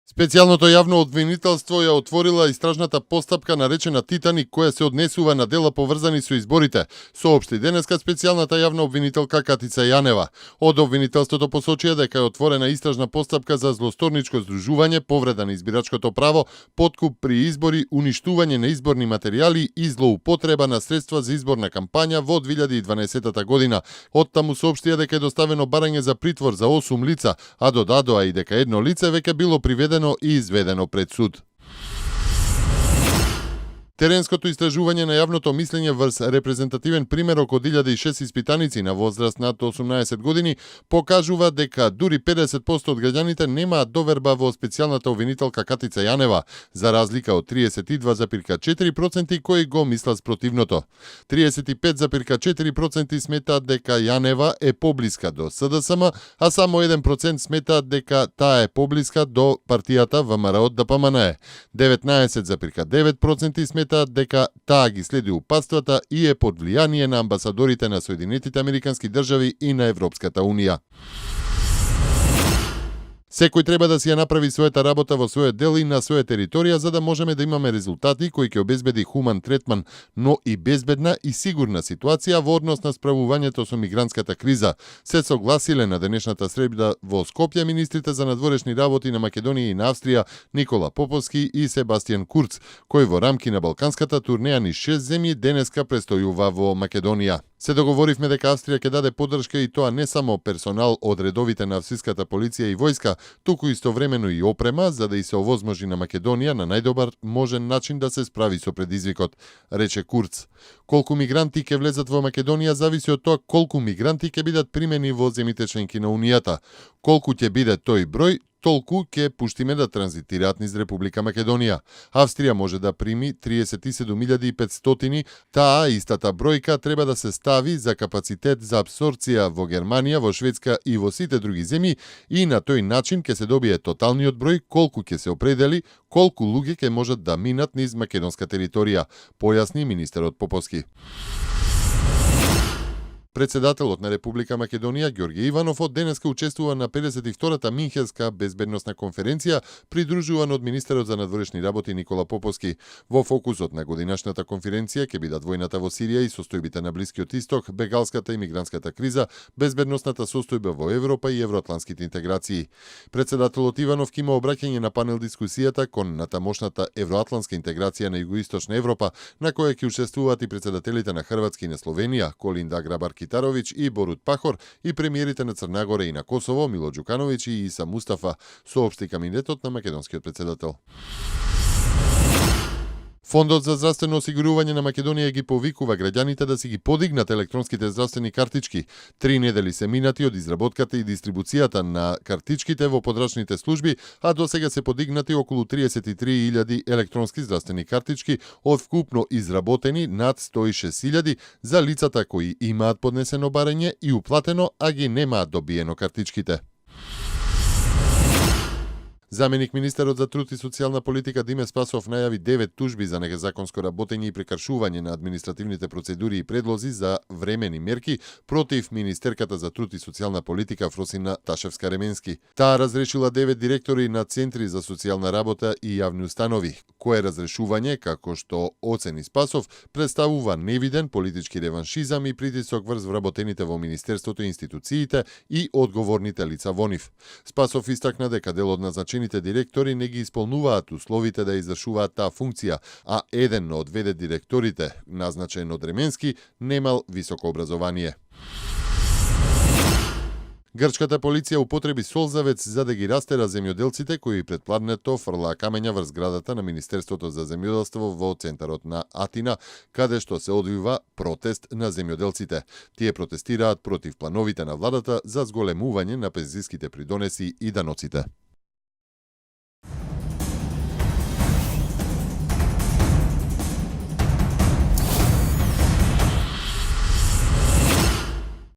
Специјалното јавно обвинителство ја отворила истражната постапка наречена Титаник, која се однесува на дела поврзани со изборите, соопшти денеска специјалната јавна обвинителка Катица Јанева. Од обвинителството посочија дека е отворена истражна постапка за злосторничко здружување, повреда на избирачкото право, подкуп при избори, уништување на изборни материјали и злоупотреба на средства за изборна кампања во 2012 година. Оттаму соопштија дека е доставено барање за притвор за 8 лица, а додадоа и дека едно лице веќе било приведено и изведено пред суд. Теренското истражување на јавното мислење врз репрезентативен примерок од 1006 испитаници на возраст над 18 години покажува дека дури 50% од граѓаните немаат доверба во специјалната обвинителка Катица Јанева, за разлика од 32,4% кои го мислат спротивното. 35,4% сметаат дека Јанева е поблиска до СДСМ, а само 1% сметаат дека таа е поблиска до партијата ВМРО ДПМН. 19,9% сметаат дека таа ги следи упатствата и е под влијание на амбасадорите на Соединетите Американски држави и на Европската Унија. Секој треба да си ја направи својата работа во својот дел и на своја територија за да можеме да имаме резултати кои ќе обезбеди хуман третман, но и безбедна и сигурна ситуација во однос на справувањето со мигрантската криза, се согласиле на денешната среда во Скопје министрите за надворешни работи на Македонија и на Австрија Никола Поповски и Себастијан Курц, кој во рамки на балканската турнеја низ 6 земји денеска престојува во Македонија. Се договоривме дека Австрија ќе даде поддршка и тоа не само персонал од редовите на австриската полиција и војска, туку истовремено и опрема за да и се овозможи на Македонија на најдобар можен начин да се справи со предизвикот, рече Курц. Колку мигранти ќе влезат во Македонија зависи од тоа колку мигранти ќе бидат примени во земите членки на Унијата. Колку ќе биде тој број, толку ќе пуштиме да транзитираат низ Република Македонија. Австрија може да прими 37.500, таа истата бројка треба да се стави за капацитет за абсорција во Германија, во Шведска и во сите други земји и на тој начин ќе се добие тоталниот број колку ќе се определи, колку луѓе ќе можат да минат низ македонска територија, појасни министерот Поповски. Председателот на Република Македонија Ѓорѓе Иванов од денеска учествува на 52-та Минхенска безбедносна конференција, придружуван од министерот за надворешни работи Никола Поповски. Во фокусот на годинашната конференција ќе бидат војната во Сирија и состојбите на Блискиот Исток, бегалската и мигрантската криза, безбедносната состојба во Европа и евроатланските интеграции. Председателот Иванов ќе има обраќање на панел дискусијата кон натамошната евроатланска интеграција на Југоисточна Европа, на која ќе учествуваат и председателите на Хрватска и на Словенија, Колинда Грабар-Китаровиќ и Борут Пахор и премиерите на Црна Гора и на Косово, Мило Ѓукановиќ и Иса Мустафа, соопшти кабинетот на македонскиот председател. Фондот за здравствено осигурување на Македонија ги повикува граѓаните да си ги подигнат електронските здравствени картички. 3 недели се минати од изработката и дистрибуцијата на картичките во подрачните служби, а досега се подигнати околу 33.000 електронски здравствени картички од вкупно изработени над 106.000 за лицата кои имаат поднесено барање и уплатено, а ги немаат добиено картичките. Заменик министерот за труд и социјална политика Диме Спасов најави 9 тужби за незаконско работење и прекршување на административните процедури и предлози за времени мерки против министерката за труд и социјална политика Фросина Ташевска-Ременски. Таа разрешила 9 директори на центри за социјална работа и јавни установи, кое разрешување, како што оцени Спасов, представува невиден политички реваншизам и притисок врз вработените во министерството и институциите и одговорните лица во нив. Спасов истакна дека дел од назначените директори не ги исполнуваат условите да извршуваат таа функција, а еден од 9 директорите, назначен од Ременски, немал високо образование. Грчката полиција употреби солзавец за да ги растера земјоделците кои предпладнето фрлаа камења врз зградата на Министерството за земјоделство во центарот на Атина, каде што се одвива протест на земјоделците. Тие протестираат против плановите на владата за зголемување на пензиските придонеси и даноците.